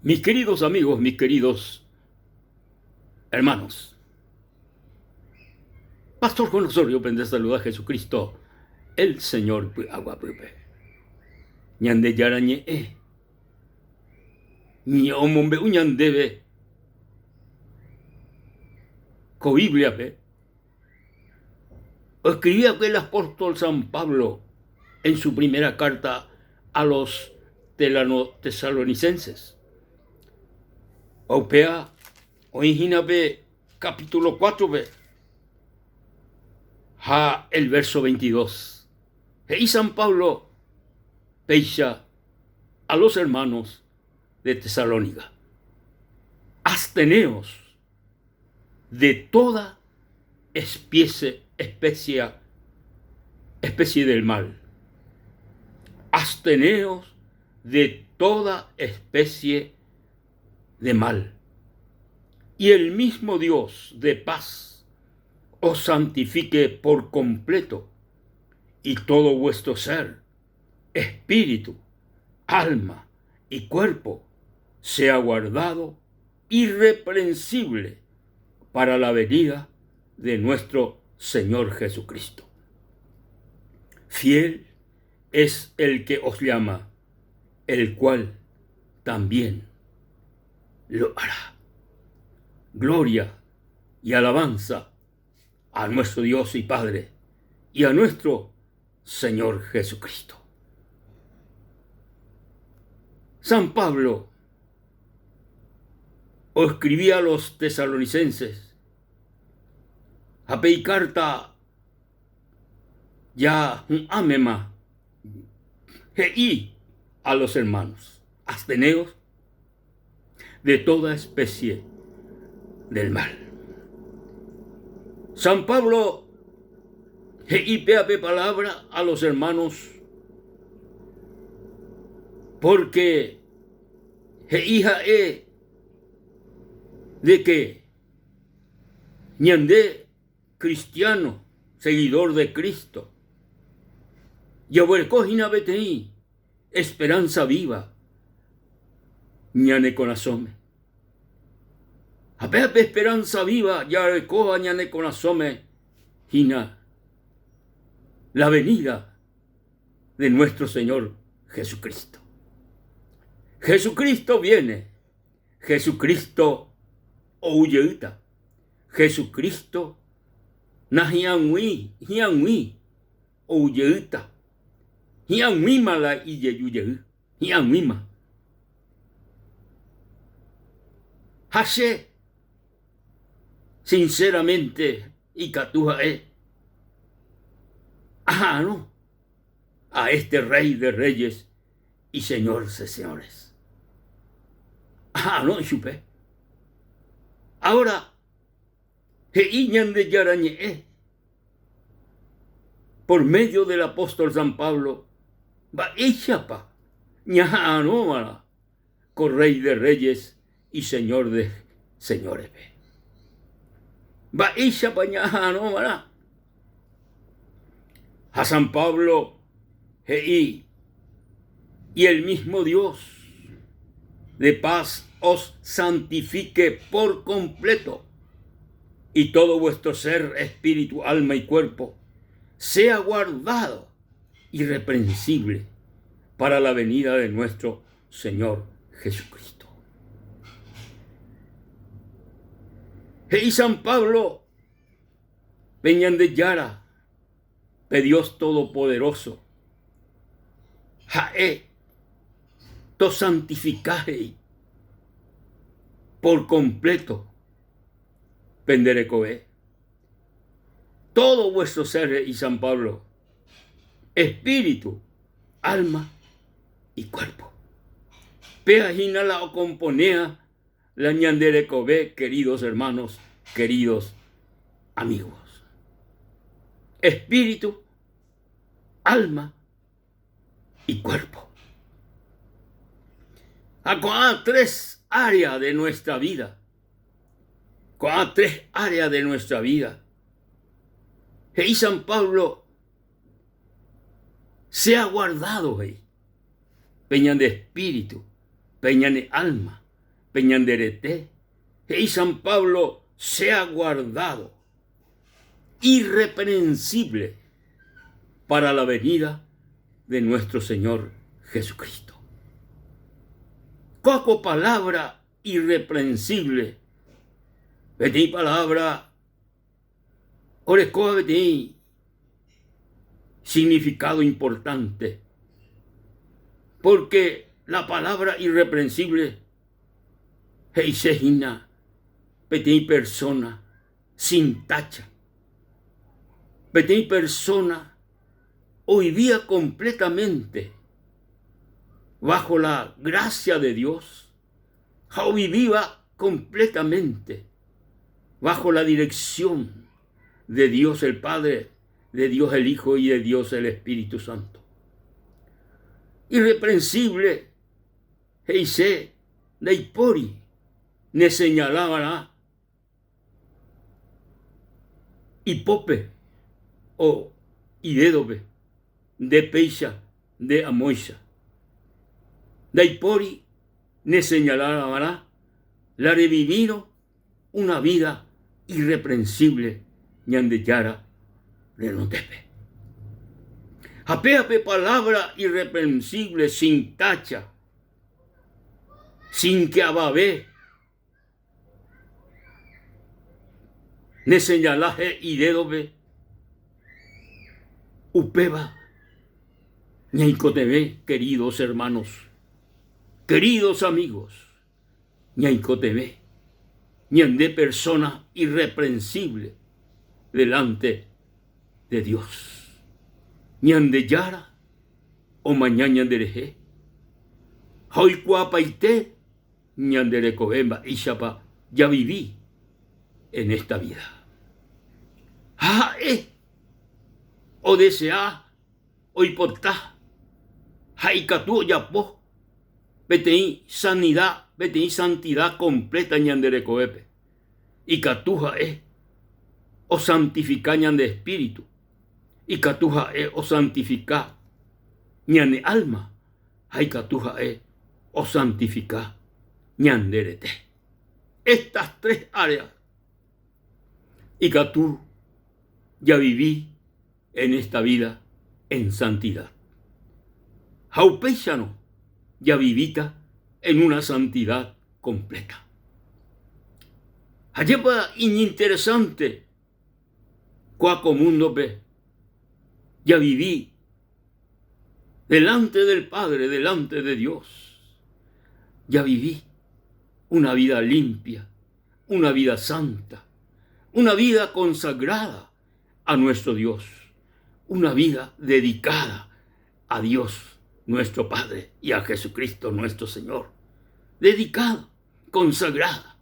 Mis queridos amigos, mis queridos hermanos, Pastor Juan Osorio pende saluda Jesucristo, el Señor py'aguapýpe. Ñandejára ñe'ẽ omombe'u ñandéve ko Bíbliape oescribí va'ekue el apóstol San Pablo en su primera carta a los tesalonicenses. Ha upéva oĩ hína pe capítulo 4-pe ha el verso 22. He'i San Pablo péicha a los hermanos de Tesalónica, Absteneos de toda especie, especie, especie del mal. Absteneos de toda especie de mal. Y el mismo Dios de paz os santifique por completo y todo vuestro ser, espíritu, alma y cuerpo sea guardado irreprensible para la venida de nuestro Señor Jesucristo. Fiel es el que os llama, el cual también lo hará. Gloria y alabanza a nuestro Dios y Padre y a nuestro Señor Jesucristo. San Pablo oescribí a los tesalonicenses ha pe ikárta ja hu'ãmema he'i a los hermanos, Absteneos de toda especie del mal. San Pablo he'i péa pe palabra a los hermanos porque he'i ha'e de que ñande cristiano, seguidor de Cristo, jaguereko hína peteĩ esperanza viva ñane korasõme. Ha péva pe esperanza viva jarekóva ñane korasõme hína la venida de nuestro Señor Jesucristo. Jesucristo viene, Jesucristo ou jeýta, Jesucristo nahi'ag̃ui, hi'ag̃ui ou jeýta, hi'ag̃uíma la ijeju jey, hi'ag̃uíma. Ha che, sinceramente ikatu ha'e aha'arõ a este Rey de Reyes y Señor de Señores. Aha'arõ ichupe. Ahora, he'i Ñandejára Ñe'ẽ por medio del apóstol San Pablo, mba'éichapa ñaha'arõva'erã ko Rey de Reyes y Señor de Señores-pe. Mba'éichapa ñaha'arõva'erã? Ha San Pablo he'i, Y el mismo Dios de paz os santifique por completo, y todo vuestro ser, espíritu, alma y cuerpo, sea guardado irreprensible para la venida de nuestro Señor Jesucristo. He'i San Pablo pe Ñandejára, pe Dios Todopoderoso, ha'e tosantifika he'i por completo pende rekove. Todo vuestro ser, he'i San Pablo, espíritu, alma y cuerpo. Péa hína la okomponéa la ñande rekove, queridos hermanos, queridos amigos. Espíritu, alma y cuerpo. Ha ko'ã tres área de nuestra vida, ko'ã tres área de nuestra vida, he'i San Pablo, sea guardado, he'i, pe ñande espíritu, pe ñane alma. pe ñande rete, he'i San Pablo, sea guardado irreprensible para la venida de nuestro Señor Jesucristo. Kóa ko palabra irreprensible peteĩ palabra orekóva peteĩ significado importante, porque la palabra irreprensible he'ise hína peteĩ persona sin tacha, peteĩ persona oivíva completamente bajo la gracia de Dios ha ovivíva completamente bajo la dirección de Dios el Padre, de Dios el Hijo y de Dios el Espíritu Santo. Irreprensible he'ise ndaipóri neseñalávarã ipópe o idédope nde péicha nde amóicha. Ndaipóri neseñalávarã la revivírõ una vida irreprensible Ñandejára renondépe. Ha péva pe palabra irreprensible sin tacha, sin que avave neseñala he'idédope, upéva ñaikotevẽ queridos hermanos, queridos amigos. Ñaikotevẽ ñande persona irreprensible delante de Dios. Ñandejára omaña ñanderehe ha oikuaapaite ñande rekove mba'éichapa javivi en esta vida. Ha ha'e odesea oipota ha ikatu ojapo peteĩ sanida, peteĩ santida completa ñande rekovépe. Ikatu ha'e osantifika ñande espíritu, ikatu ha'e osantifika ñane alma ha ikatu ha'e osantifika ñande rete. Estas tres áreas ikatu javivi en esta vida en santidad. Ha upéicharõ javivíta en una santidad completa. Ajépa iñinteresante kua ko múndope javivi delante del Padre, delante de Dios, javivi una vida limpia, una vida santa, una vida consagrada a nuestro Dios, una vida dedicada a Dios nuestro Padre y a Jesucristo nuestro Señor. Dedicada, consagrada.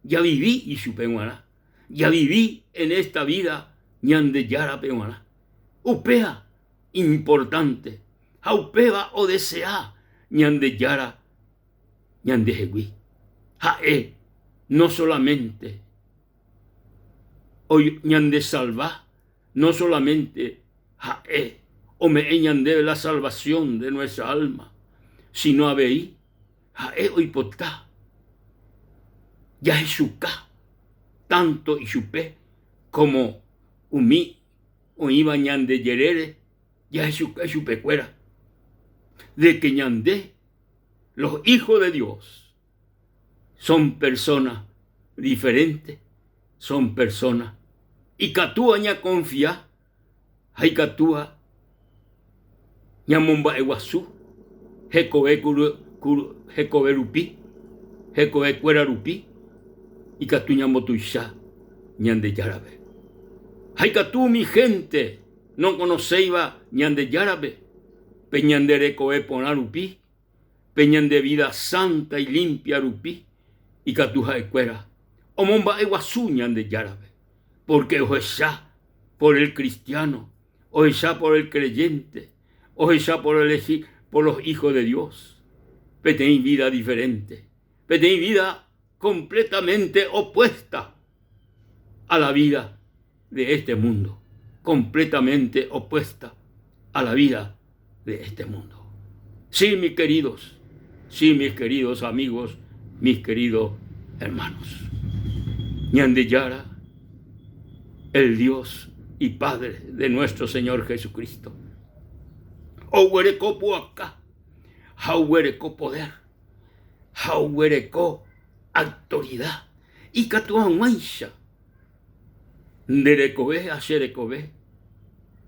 Ya viví ichupe g̃uarã, ya viví en esta vida Ñandejárape g̃uarã. Upéva importante ha upéva odesea Ñandejára ñandehegui. Ha'e no solamente ñandesalva, no solamente ha'e ome'ẽ ñandéve la salvación de nuestra alma, sino avei ha'e oipota jahechuka tanto ichupe como umi oĩva ñande jerére jahechuka ichupekuéra de que ñande los hijos de Dios son personas diferentes, son personas ikatúva ñakonfia ha ikatúva ñamomba'eguasu hekove hekove rupi, hekovekuéra rupi ikatu ñambotuicha Ñandejárape. Ha ikatu umi hénte nokonoséiva Ñandejárape pe ñande rekove porã rupi pe ñande vida santa y limpia rupi ikatu ha'ekuéra omomba'eguasu Ñandejárape, porque ohecha por el cristiano, ohecha por el creyente, ohecha por el, por los hijos de Dios, peteĩ vida diferente, peteĩ vida completamente opuesta a la vida de este mundo, completamente opuesta a la vida de este mundo. Sí, mis queridos, sí, mis queridos amigos Mis queridos hermanos. Ñandejára, el Dios y Padre de nuestro Señor Jesucristo, oguereko pu'aka ha oguereko poder ha oguereko autoridad ikatu hag̃uáicha nde rekove ha che rekove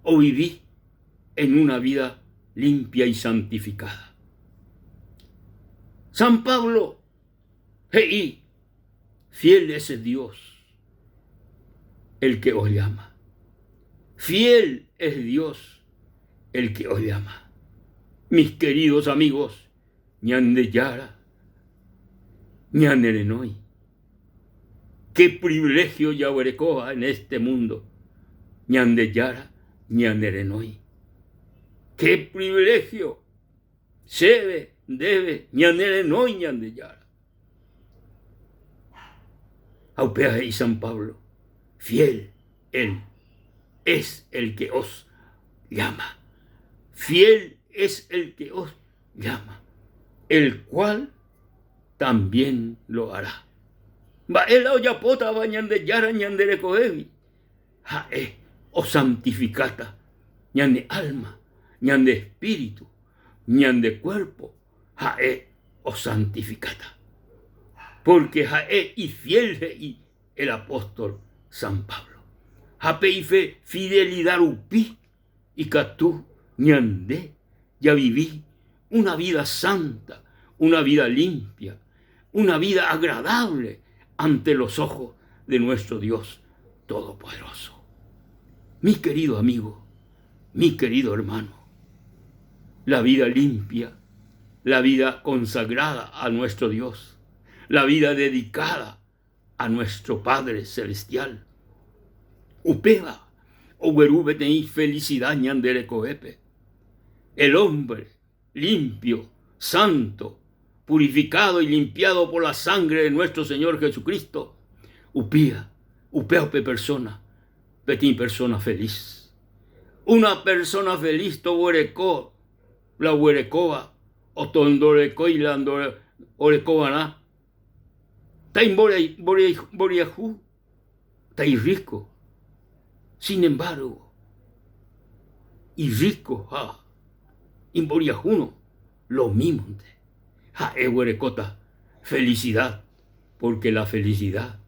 ovivi en una vida limpia y santificada. San Pablo he'i, Fiel es Dios el que os llama. Fiel es Dios el que os llama. Mis queridos amigos, Ñandejára ñanerenói. Qué privilegio jaguerekóva en este mundo. Ñandejára ñanerenói. Qué privilegio chéve, ndéve, ñanerenói Ñandejára. Ha upéva he'i San Pablo, fiel él es el que os llama. Fiel es el que os llama, el cual también lo hará. Mba'e la ojapótava Ñandejára ñande rekovégui? Ha'e osantifikáta ñane alma, ñande espíritu, ñande cuerpo, ha'e osantifikáta. Porque ha'e ifiel he'i el apóstol San Pablo. Ha pe ife fidelidad rupi ikatu ñande javivi una vida santa, una vida limpia, una vida agradable ante los ojos de nuestro Dios Todopoderoso. Mi querido amigo, mi querido hermano, la vida limpia, la vida consagrada a nuestro Dios, la vida dedicada a nuestro Padre Celestial. Upéva ogueru peteĩ felicidad ñande rekovépe. El hombre limpio, santo, purificado y limpiado por la sangre de nuestro Señor Jesucristo, upéva, upéva upe persona, peteĩ persona feliz. Una persona feliz toguereko la oguerekóva o tondorekói la orekova'erã Taimboriahu, tairríko, sin embargo, irríko ha imboriahúrõ lomímonte, ha'e oguerekóta felicidad, porque la felicidad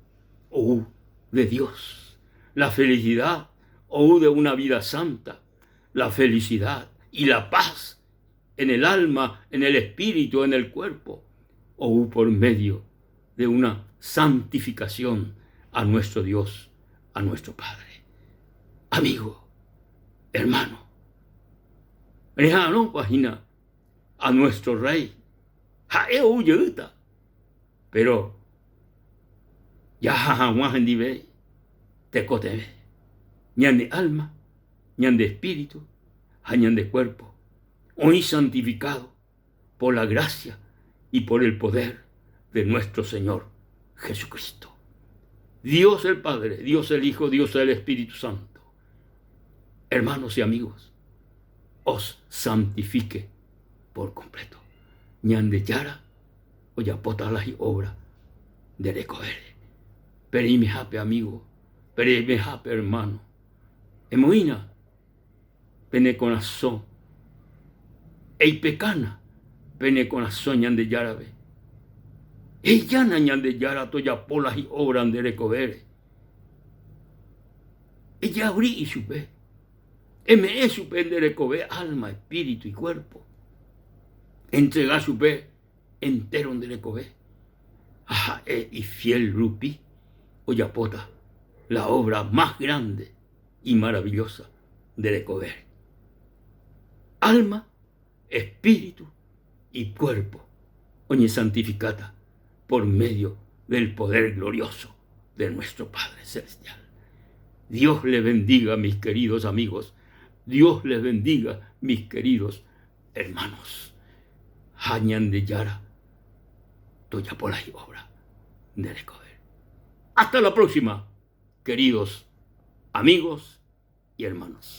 ou de Dios, la felicidad ou de una vida santa, la felicidad y la paz en el alma, en el espíritu, en el cuerpo, ou por medio de una santificación a nuestro Dios, a nuestro Padre. Amigo, hermano, reha'arõpa hína a nuestro Rey, ha'e ou jeýta, pero jaha hag̃ua hendive tekotevẽ ñane alma, ñande espíritu ha ñande cuerpo oĩ santificado por la gracia y por el poder de nuestro Señor Jesucristo. Dios el Padre, Dios el Hijo, Dios el Espíritu Santo. Hermanos y amigos, os santifique por completo. Ñandejára ojapóta la obra nde rekovére. Pereimehápe amigo, pereimehápe hermano. Emoĩna pene korasõ, eipekána pene korasõ Ñandejárape. Ejána Ñandejára tojapo la hi'óbra nde rekovére. Ejavri ichupe, eme'ẽ chupe nde rekove alma, espíritu y cuerpo. Entrega chupe entéro nde rekove ha ha'e ifiel rupi ojapóta la obra más grande y maravillosa nde rekovére. Alma, espíritu y cuerpo oñesantifikáta por medio del poder glorioso de nuestro Padre Celestial. Dios les bendiga, mis queridos amigos. Dios les bendiga, mis queridos hermanos. Ha Ñandejára tojapo la obra nde rekove. Hasta la próxima, queridos amigos y hermanos.